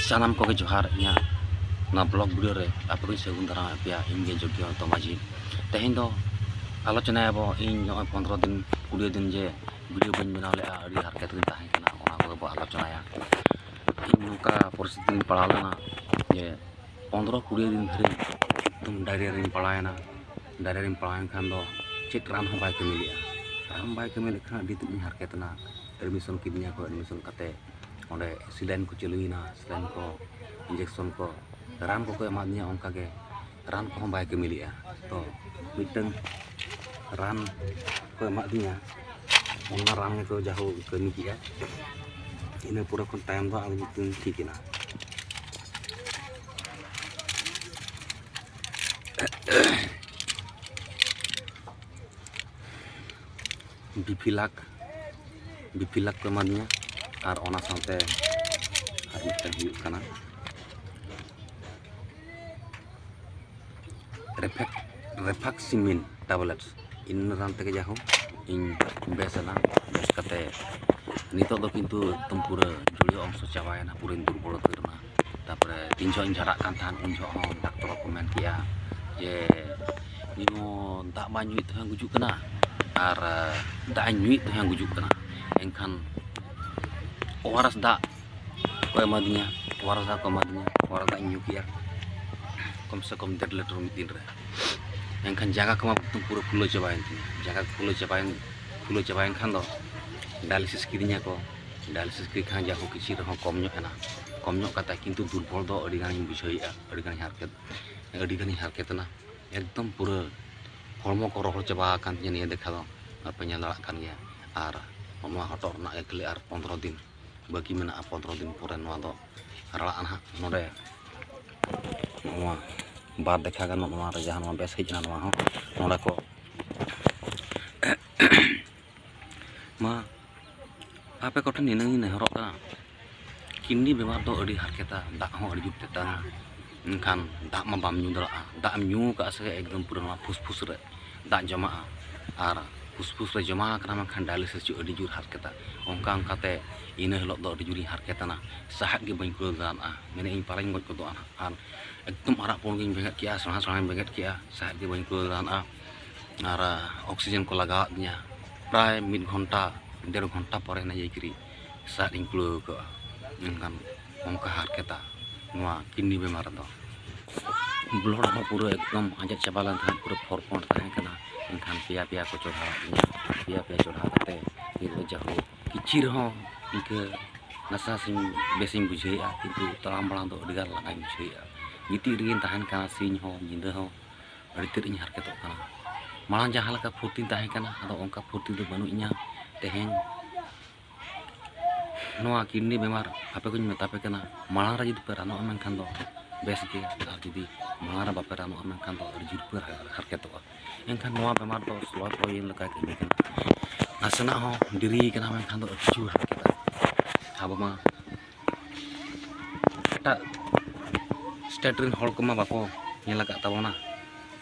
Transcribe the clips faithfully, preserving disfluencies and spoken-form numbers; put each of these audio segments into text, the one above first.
ᱥᱟᱱᱟᱢ ᱠᱚᱜᱮ ᱡᱚᱦᱟᱨ᱾ ᱤᱧᱟᱹᱜ ᱱᱚᱣᱟ ᱵᱞᱚᱜ ᱵᱷᱤᱰᱤᱭᱳ ᱨᱮ ᱟᱯᱮ ᱠᱚᱧ ᱥᱟᱹᱜᱩᱱ ᱫᱟᱨᱟᱢᱮᱫ ᱯᱮᱭᱟ᱾ ᱤᱧ ᱜᱮ ᱡᱚᱜᱽᱜᱚ ᱫᱚ ᱢᱟᱹᱡᱷᱤ᱾ ᱛᱮᱦᱮᱧ ᱫᱚ ᱟᱞᱳᱪᱚᱱᱟᱭᱟᱵᱚ ᱤᱧ ᱱᱚᱜᱼᱚᱭ ᱯᱚᱱᱨᱚ ᱫᱤᱱ, ᱠᱩᱲᱤ ᱫᱤᱱ ᱡᱮ ᱵᱷᱤᱰᱤᱭᱳ ᱵᱟᱹᱧ ᱵᱮᱱᱟᱣ ᱞᱮᱫᱼᱟ, ᱟᱹᱰᱤ ᱦᱟᱨᱠᱮᱛ ᱨᱤᱧ ᱛᱟᱦᱮᱸ ᱠᱟᱱᱟ, ᱚᱱᱟ ᱠᱚᱜᱮ ᱵᱚ ᱟᱞᱳᱪᱚᱱᱟᱭᱟ᱾ ᱤᱧ ᱱᱚᱝᱠᱟ ᱯᱚᱨᱤᱥᱛᱷᱤᱛᱤ ᱨᱤᱧ ᱯᱟᱲᱟᱣ ᱞᱮᱱᱟ ᱡᱮ ᱯᱚᱱᱨᱚ ᱠᱩᱲᱤ ᱫᱤᱱ ᱫᱷᱟᱹᱨᱤᱡ ᱮᱠᱫᱚᱢ ᱰᱟᱭᱨᱤᱭᱟ ᱨᱤᱧ ᱯᱟᱲᱟᱣᱮᱱᱟ᱾ ᱰᱟᱭᱨᱤᱭᱟ ᱨᱤᱧ ᱯᱟᱲᱟᱣᱮᱱ ᱠᱷᱟᱱ ᱫᱚ ᱪᱮᱫ ᱨᱟᱱ ᱦᱚᱸ ᱵᱟᱭ ᱠᱟᱹᱢᱤ ᱞᱮᱫᱼᱟ᱾ ᱨᱟᱱ ᱵᱟᱭ ᱠᱟᱹᱢᱤ ᱞᱮᱫ ᱠᱷᱟᱱ ᱟᱹᱰᱤ ᱛᱮᱫ ᱤᱧ ᱦᱟᱨᱠᱮᱛ ᱮᱱᱟ᱾ ᱮᱰᱢᱤᱥᱚᱱ ᱠᱤᱫᱤᱧᱟ ᱠᱚ, ᱮᱰᱢᱤᱥᱚᱱ ᱠᱟᱛᱮ ᱚᱸᱰᱮ ᱥᱤᱞᱟᱭᱤᱱ ᱠᱚ ᱪᱟᱹᱞᱩᱭᱮᱱᱟ, ᱥᱤᱞᱟᱭᱤᱱ ᱠᱚ, ᱤᱧᱡᱮᱠᱥᱚᱱ ᱠᱚ, ᱨᱟᱱ ᱠᱚᱠᱚ ᱮᱢᱟᱫᱤᱧᱟ, ᱚᱱᱠᱟ ᱜᱮ ᱨᱟᱱ ᱠᱚᱦᱚᱸ ᱵᱟᱭ ᱠᱟᱹᱢᱤ ᱞᱮᱫᱼᱟ᱾ ᱛᱚ ᱢᱤᱫᱴᱟᱝ ᱨᱟᱱ ᱠᱚ ᱮᱢᱟᱫᱤᱧᱟ, ᱚᱱᱟ ᱨᱟᱱ ᱜᱮᱠᱚ ᱡᱟᱦᱳ ᱠᱟᱹᱢᱤ ᱠᱮᱫᱼᱟ᱾ ᱤᱱᱟᱹ ᱯᱚᱨᱮ ᱠᱷᱚᱱ ᱛᱟᱭᱚᱢ ᱫᱚ ᱟᱫᱚ ᱢᱤᱫᱴᱟᱝ ᱴᱷᱤᱠ ᱮᱱᱟ᱾ ᱵᱤᱯᱤᱞᱟᱠ, ᱵᱤᱯᱤᱞᱟᱠ ᱠᱚ ᱮᱢᱟᱫᱤᱧᱟ᱾ ᱟᱨ ᱚᱱᱟ ᱥᱟᱶᱛᱮ ᱟᱨ ᱢᱤᱫᱴᱟᱝ ᱦᱩᱭᱩᱜ ᱠᱟᱱᱟ ᱨᱮᱯᱷᱮᱠ ᱨᱮᱯᱷᱟᱠᱥᱤᱢᱤᱱ ᱴᱮᱵᱞᱮᱴᱥ᱾ ᱤᱱᱟᱹ ᱨᱟᱱ ᱛᱮᱜᱮ ᱡᱟᱦᱳ ᱤᱧ ᱵᱮᱥ ᱮᱱᱟ᱾ ᱵᱮᱥ ᱠᱟᱛᱮ ᱱᱤᱛᱚᱜ ᱫᱚ ᱠᱤᱱᱛᱩ ᱮᱠᱫᱚᱢ ᱯᱩᱨᱟᱹ ᱡᱩᱲᱤ ᱚᱝᱥᱚ ᱪᱟᱵᱟᱭᱮᱱᱟ, ᱯᱩᱨᱟᱹᱧ ᱫᱩᱨᱵᱚᱞ ᱩᱛᱟᱹᱨ ᱮᱱᱟ᱾ ᱛᱟᱨᱯᱚᱨᱮ ᱛᱤᱱ ᱡᱚᱦᱚᱜ ᱤᱧ ᱡᱷᱟᱲᱟᱜ ᱠᱟᱱ ᱛᱟᱦᱮᱸᱫ, ᱩᱱ ᱡᱚᱦᱚᱜ ᱦᱚᱸ ᱰᱟᱠᱛᱚᱨ ᱠᱚ ᱢᱮᱱ ᱠᱮᱜᱼᱟ ᱡᱮ ᱱᱤᱭᱟᱹ ᱫᱟᱜ ᱵᱟᱭ ᱧᱩᱭᱮᱫ ᱛᱮᱦᱚᱸ ᱜᱩᱡᱩᱜ ᱠᱟᱱᱟ, ᱟᱨ ᱫᱟᱜ ᱮ ᱧᱩᱭᱮᱫ ᱛᱮᱦᱚᱸ ᱜᱩᱡᱩᱜ ᱠᱟᱱᱟ᱾ ᱮᱱᱠᱷᱟᱱ ᱳᱟᱨᱮᱥ ᱫᱟᱜ ᱠᱚ ᱮᱢᱟᱫᱤᱧᱟ, ᱳᱟᱨᱮᱥ ᱫᱟᱜ ᱠᱚ ᱮᱢᱟᱫᱤᱧᱟ, ᱳᱟᱨᱮᱥ ᱫᱟᱜ ᱤᱧ ᱧᱩ ᱠᱮᱜᱼᱟ ᱠᱚᱢ ᱥᱮ ᱠᱚᱢ ᱰᱮᱲ ᱞᱤᱴᱟᱨ ᱢᱤᱫ ᱫᱤᱱ ᱨᱮ᱾ ᱮᱱᱠᱷᱟᱱ ᱡᱟᱸᱜᱟ ᱠᱚᱢᱟ ᱮᱠᱫᱚᱢ ᱯᱩᱨᱟᱹ ᱯᱷᱩᱞᱟᱹ ᱪᱟᱵᱟᱭᱮᱱ ᱛᱤᱧᱟ᱾ ᱡᱟᱸᱜᱟ ᱯᱷᱩᱞᱟᱹ ᱪᱟᱵᱟᱭᱮᱱ ᱯᱷᱩᱞᱟᱹ ᱪᱟᱵᱟᱭᱮᱱ ᱠᱷᱟᱱ ᱫᱚ ᱰᱟᱭᱟᱞᱤᱥᱤᱥ ᱠᱤᱫᱤᱧᱟ ᱠᱚ᱾ ᱰᱟᱭᱟᱞᱤᱥᱤᱥ ᱠᱤᱫᱤᱧ ᱠᱷᱟᱱ ᱡᱟᱦᱳᱠ ᱠᱤᱪᱷᱩ ᱨᱮᱦᱚᱸ ᱠᱚᱢ ᱧᱚᱜ ᱮᱱᱟ᱾ ᱠᱚᱢ ᱧᱚᱜ ᱠᱟᱛᱮ ᱠᱤᱱᱛᱩ ᱫᱩᱨᱵᱚᱞ ᱫᱚ ᱟᱹᱰᱤ ᱜᱟᱱᱤᱧ ᱵᱩᱡᱷᱟᱹᱣᱮᱫᱼᱟ, ᱟᱹᱰᱤ ᱜᱟᱱᱤᱧ ᱦᱟᱨᱠᱮᱛ ᱟᱹᱰᱤ ᱜᱟᱱᱤᱧ ᱦᱟᱨᱠᱮᱛ ᱮᱱᱟ᱾ ᱮᱠᱫᱚᱢ ᱯᱩᱨᱟᱹ ᱦᱚᱲᱢᱚ ᱠᱚ ᱨᱚᱦᱚᱲ ᱪᱟᱵᱟ ᱟᱠᱟᱱ ᱛᱤᱧᱟᱹ ᱱᱤᱭᱟᱹ ᱫᱮᱠᱷᱟ ᱫᱚ, ᱟᱯᱮ ᱧᱮᱞ ᱫᱟᱲᱮᱭᱟᱜ ᱠᱟᱱ ᱜᱮᱭᱟ᱾ ᱟᱨ ᱱᱚᱣᱟ ᱦᱚᱴᱚᱜ ᱨᱮᱱᱟᱜ ᱜᱮ ᱠᱷᱟᱹᱞᱤ ᱟᱨ ᱯᱚᱱᱨᱚ ᱫᱤᱱ ᱵᱟᱹᱠᱤ ᱢᱮᱱᱟᱜᱼᱟ᱾ ᱯᱚᱱᱨᱚ ᱫᱤᱱ ᱯᱚᱨᱮ ᱱᱚᱣᱟ ᱫᱚ ᱨᱟᱲᱟᱜᱼᱟ ᱱᱟᱦᱟᱜ᱾ ᱱᱚᱰᱮ ᱱᱚᱣᱟ ᱵᱟᱨ ᱫᱮᱠᱷᱟ ᱜᱟᱱᱚᱜ, ᱱᱚᱣᱟ ᱨᱮ ᱡᱟᱦᱟᱸ ᱱᱚᱣᱟ ᱵᱮᱥ ᱦᱮᱡ ᱮᱱᱟ, ᱱᱚᱣᱟ ᱦᱚᱸ ᱱᱚᱰᱮ ᱠᱚ ᱢᱟ ᱟᱯᱮ ᱠᱚᱴᱷᱮᱱ ᱱᱤᱱᱟᱹᱜ ᱤᱧ ᱱᱮᱦᱚᱨᱚᱜ ᱠᱟᱱᱟ, ᱠᱤᱰᱱᱤ ᱵᱮᱢᱟᱨ ᱫᱚ ᱟᱹᱰᱤ ᱦᱟᱨᱠᱮᱛᱟ, ᱫᱟᱜ ᱦᱚᱸ ᱟᱹᱰᱤ ᱡᱳᱨ ᱛᱮᱛᱟᱝᱟ᱾ ᱢᱮᱱᱠᱷᱟᱱ ᱫᱟᱜ ᱢᱟ ᱵᱟᱢ ᱧᱩ ᱫᱟᱲᱮᱭᱟᱜᱼᱟ᱾ ᱫᱟᱜ ᱮᱢ ᱧᱩ ᱟᱠᱟᱫ ᱥᱮ ᱮᱠᱫᱚᱢ ᱯᱩᱨᱟᱹ ᱱᱚᱣᱟ ᱯᱷᱩᱥᱯᱷᱩᱥ ᱨᱮ ᱫᱟᱜ ᱡᱚᱢᱟᱜᱼᱟ᱾ ᱟᱨ ᱯᱷᱩᱥᱯᱷᱩᱥ ᱨᱮ ᱡᱚᱢᱟ ᱟᱠᱟᱱᱟ, ᱢᱮᱱᱠᱷᱟᱱ ᱰᱟᱭᱟᱞᱤᱥᱤᱥ ᱦᱚᱪᱚ ᱟᱹᱰᱤ ᱡᱳᱨ ᱦᱟᱨᱠᱮᱛᱟ᱾ ᱚᱱᱠᱟ ᱚᱱᱠᱟᱛᱮ ᱤᱱᱟᱹ ᱦᱤᱞᱳᱜ ᱫᱚ ᱟᱹᱰᱤ ᱡᱳᱨᱤᱧ ᱦᱟᱨᱠᱮᱛ ᱮᱱᱟ, ᱥᱟᱦᱮᱫ ᱜᱮ ᱵᱟᱹᱧ ᱠᱩᱲᱟᱹᱣ ᱫᱟᱲᱮᱭᱟᱜᱼᱟ, ᱢᱮᱱᱮᱫ ᱤᱧ ᱯᱟᱞᱮᱧ ᱜᱚᱡ ᱜᱚᱫᱚᱜᱼᱟ ᱱᱟᱦᱟᱜ᱾ ᱟᱨ ᱮᱠᱫᱚᱢ ᱟᱨᱟᱜ ᱯᱩᱸᱰ ᱜᱤᱧ ᱵᱮᱸᱜᱮᱫ ᱠᱮᱜᱼᱟ, ᱥᱮᱬᱟ ᱥᱮᱬᱟᱧ ᱵᱮᱸᱜᱮᱫ ᱠᱮᱜᱼᱟ, ᱥᱟᱦᱮᱫ ᱜᱮ ᱵᱟᱹᱧ ᱠᱩᱲᱟᱹᱣ ᱫᱟᱲᱮᱭᱟᱜᱼᱟ᱾ ᱟᱨ ᱚᱠᱥᱤᱡᱮᱱ ᱠᱚ ᱞᱟᱜᱟᱣᱟᱫᱤᱧᱟ᱾ ᱯᱨᱟᱭ ᱢᱤᱫ ᱜᱷᱚᱱᱴᱟ, ᱰᱮᱲ ᱜᱷᱚᱱᱴᱟ ᱯᱚᱨᱮ ᱱᱟᱡᱮ ᱠᱤᱨᱤ ᱥᱟᱦᱮᱫ ᱤᱧ ᱠᱩᱲᱟᱹᱣ ᱠᱟᱜᱼᱟ᱾ ᱢᱮᱱᱠᱷᱟᱱ ᱚᱱᱠᱟ ᱦᱟᱨᱠᱮᱛᱟ ᱱᱚᱣᱟ ᱠᱤᱰᱱᱤ ᱵᱮᱢᱟᱨ ᱨᱮᱫᱚ᱾ ᱵᱞᱚᱰ ᱦᱚᱸ ᱯᱩᱨᱟᱹ ᱮᱠᱫᱚᱢ ᱟᱸᱡᱮᱫ ᱪᱟᱵᱟ ᱞᱮᱱ ᱛᱟᱦᱮᱸᱫ, ᱯᱩᱨᱟᱹ ᱯᱷᱚᱨ ᱯᱚᱸᱰ ᱛᱟᱦᱮᱸ ᱠᱟᱱᱟ᱾ ᱢᱮᱱᱠᱷᱟᱱ ᱯᱮᱭᱟ ᱯᱮᱭᱟ ᱠᱚ ᱪᱚᱲᱦᱟᱣᱟᱫᱤᱧᱟ, ᱯᱮᱭᱟ ᱯᱮᱭᱟ ᱪᱚᱲᱦᱟᱣ ᱠᱟᱛᱮ ᱱᱤᱛ ᱫᱚ ᱡᱟᱭᱦᱳᱠ ᱠᱤᱪᱷᱤ ᱨᱮᱦᱚᱸ ᱤᱱᱠᱟᱹ ᱱᱟᱥᱮ ᱱᱟᱥᱮᱧ ᱵᱮᱥᱤᱧ ᱵᱩᱡᱷᱟᱹᱣᱮᱫᱼᱟ, ᱠᱤᱱᱛᱩ ᱛᱟᱲᱟᱢ ᱵᱟᱲᱟ ᱫᱚ ᱟᱹᱰᱤ ᱜᱟᱱ ᱞᱟᱸᱜᱟᱧ ᱵᱩᱡᱷᱟᱹᱣᱮᱫᱼᱟ᱾ ᱜᱤᱛᱤᱡ ᱨᱮᱜᱮᱧ ᱛᱟᱦᱮᱱ ᱠᱟᱱᱟ, ᱥᱤᱧ ᱦᱚᱸ ᱧᱤᱫᱟᱹ ᱦᱚᱸ ᱟᱹᱰᱤ ᱛᱮᱫ ᱤᱧ ᱦᱟᱨᱠᱮᱛᱚᱜ ᱠᱟᱱᱟ᱾ ᱢᱟᱲᱟᱝ ᱡᱟᱦᱟᱸ ᱞᱮᱠᱟ ᱯᱷᱩᱨᱛᱤᱧ ᱛᱟᱦᱮᱸ ᱠᱟᱱᱟ, ᱟᱫᱚ ᱚᱱᱠᱟ ᱯᱷᱩᱨᱛᱤ ᱫᱚ ᱵᱟᱹᱱᱩᱜ ᱤᱧᱟ᱾ ᱛᱮᱦᱮᱧ ᱱᱚᱣᱟ ᱠᱤᱰᱱᱤ ᱵᱮᱢᱟᱨ ᱟᱯᱮ ᱠᱚᱧ ᱢᱮᱛᱟ ᱯᱮ ᱠᱟᱱᱟ, ᱢᱟᱲᱟᱝ ᱨᱮ ᱡᱩᱫᱤ ᱯᱮ ᱨᱟᱱᱚᱜᱼᱟ ᱢᱮᱱᱠᱷᱟᱱ ᱫᱚ ᱵᱮᱥ ᱜᱮ, ᱟᱨ ᱡᱩᱫᱤ ᱢᱟᱲᱟᱝ ᱨᱮ ᱵᱟᱯᱮ ᱨᱟᱱᱚᱜᱼᱟ ᱢᱮᱱᱠᱷᱟᱱ ᱫᱚ ᱟᱹᱰᱤ ᱡᱳᱨ ᱯᱮ ᱦᱟᱨᱠᱮᱛᱚᱜᱼᱟ᱾ ᱮᱱᱠᱷᱟᱱ ᱱᱚᱣᱟ ᱵᱮᱢᱟᱨ ᱫᱚ ᱥᱞᱚ ᱯᱚᱭᱡᱚᱱ ᱞᱮᱠᱟ ᱠᱟᱹᱢᱤ ᱠᱟᱱᱟ᱾ ᱱᱟᱥᱮᱱᱟᱜ ᱦᱚᱸ ᱰᱮᱨᱤ ᱠᱟᱱᱟ ᱢᱮᱱᱠᱷᱟᱱ ᱫᱚ ᱟᱹᱰᱤ ᱡᱳᱨ ᱦᱟᱨᱠᱮᱛᱟ᱾ ᱟᱵᱚ ᱢᱟ ᱮᱴᱟᱜ ᱥᱴᱮᱴ ᱨᱮᱱ ᱦᱚᱲ ᱠᱚᱢᱟ ᱵᱟᱠᱚ ᱧᱮᱞ ᱟᱠᱟᱫ ᱛᱟᱵᱚᱱᱟ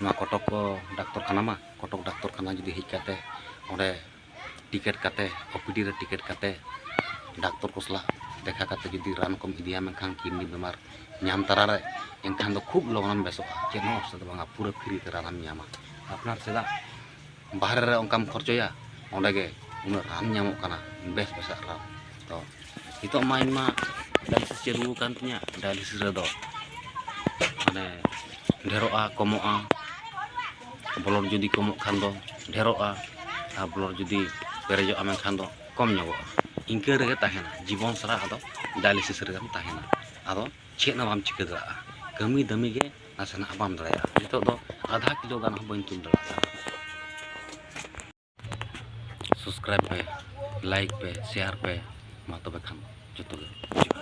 ᱱᱚᱣᱟ ᱠᱚᱴᱚᱠ ᱠᱚ ᱰᱟᱠᱛᱚᱨ ᱠᱷᱟᱱᱟ ᱢᱟ᱾ ᱠᱚᱴᱚᱠ ᱰᱟᱠᱛᱚᱨ ᱠᱷᱟᱱᱟ ᱡᱩᱫᱤ ᱦᱮᱡ ᱠᱟᱛᱮ ᱚᱸᱰᱮ ᱴᱤᱠᱤᱴ ᱠᱟᱛᱮ, ᱳᱯᱤᱰᱤ ᱨᱮ ᱴᱤᱠᱤᱴ ᱠᱟᱛᱮ ᱰᱟᱠᱛᱚᱨ ᱠᱚ ᱥᱟᱞᱟᱜ ᱫᱮᱠᱷᱟ ᱠᱟᱛᱮ ᱡᱩᱫᱤ ᱨᱟᱱ ᱠᱚᱢ ᱤᱫᱤᱭᱟ ᱢᱮᱱᱠᱷᱟᱱ ᱠᱤᱰᱱᱤ ᱵᱮᱢᱟᱨ ᱧᱟᱢ ᱛᱟᱨᱟ ᱨᱮ, ᱮᱱᱠᱷᱟᱱ ᱫᱚ ᱠᱷᱩᱵ ᱞᱚᱜᱚᱱᱮᱢ ᱵᱮᱥᱚᱜᱼᱟ᱾ ᱪᱮᱫ ᱦᱚᱸ ᱚᱥᱩᱵᱤᱫᱷᱟ ᱵᱟᱝᱟ, ᱯᱩᱨᱟᱹ ᱯᱷᱨᱤ ᱛᱮ ᱨᱟᱱᱮᱢ ᱧᱟᱢᱟ᱾ ᱟᱯᱱᱟᱨ ᱪᱮᱫᱟᱜ ᱵᱟᱦᱨᱮ ᱨᱮ ᱚᱱᱠᱟᱢ ᱠᱷᱚᱨᱪᱚᱭᱟ, ᱚᱸᱰᱮ ᱜᱮ ᱩᱱᱟᱹᱜ ᱨᱟᱱ ᱧᱟᱢᱚᱜ ᱠᱟᱱᱟ, ᱵᱮᱥ ᱵᱮᱥᱟᱜ ᱨᱟᱱ᱾ ᱛᱚ ᱱᱤᱛᱚᱜ ᱢᱟ ᱤᱧ ᱢᱟ ᱰᱟᱭᱟᱞᱤᱥᱤᱥ ᱪᱟᱹᱞᱩ ᱟᱠᱟᱱ ᱛᱤᱧᱟ᱾ ᱰᱟᱭᱟᱞᱤᱥᱤᱥ ᱨᱮᱫᱚ ᱢᱟᱱᱮ ᱰᱷᱮᱨᱚᱜᱼᱟ, ᱠᱚᱢᱚᱜᱼᱟ᱾ ᱵᱞᱚᱰ ᱡᱩᱫᱤ ᱠᱚᱢᱚᱜ ᱠᱷᱟᱱ ᱫᱚ ᱰᱷᱮᱨᱚᱜᱼᱟ, ᱟᱨ ᱵᱞᱚᱰ ᱡᱩᱫᱤ ᱯᱮᱨᱮᱡᱚᱜᱼᱟ ᱢᱮᱱᱠᱷᱟᱱ ᱫᱚ ᱠᱚᱢ ᱧᱚᱜᱚᱜᱼᱟ᱾ ᱤᱱᱠᱟᱹ ᱨᱮᱜᱮ ᱛᱟᱦᱮᱱᱟ ᱡᱤᱵᱚᱱ ᱥᱟᱨᱟ, ᱟᱫᱚ ᱰᱟᱭᱟᱞᱤᱥᱤᱥ ᱨᱮᱜᱮᱢ ᱛᱟᱦᱮᱱᱟ᱾ ᱟᱫᱚ ᱪᱮᱫ ᱦᱚᱸ ᱵᱟᱢ ᱪᱤᱠᱟᱹ ᱫᱟᱲᱮᱭᱟᱜᱼᱟ, ᱠᱟᱹᱢᱤ ᱫᱟᱹᱢᱤ ᱜᱮ ᱱᱟᱥᱮᱱᱟᱜ ᱵᱟᱢ ᱫᱟᱲᱮᱭᱟᱜᱼᱟ᱾ ᱱᱤᱛᱚᱜ ᱫᱚ ᱟᱫᱷᱟ ᱠᱤᱞᱳ ᱜᱟᱱ ᱦᱚᱸ ᱵᱟᱹᱧ ᱛᱩᱞ ᱫᱟᱲᱮᱭᱟᱜᱼᱟ᱾ ᱥᱟᱵᱥᱠᱨᱟᱭᱤᱵᱽ ᱯᱮ, ᱞᱟᱭᱤᱠ ᱯᱮ, ᱥᱮᱭᱟᱨ ᱯᱮ, ᱢᱟ ᱛᱚᱵᱮ ᱠᱷᱟᱱ ᱡᱚᱛᱚ ᱜᱮ ᱡᱚᱦᱟᱨ᱾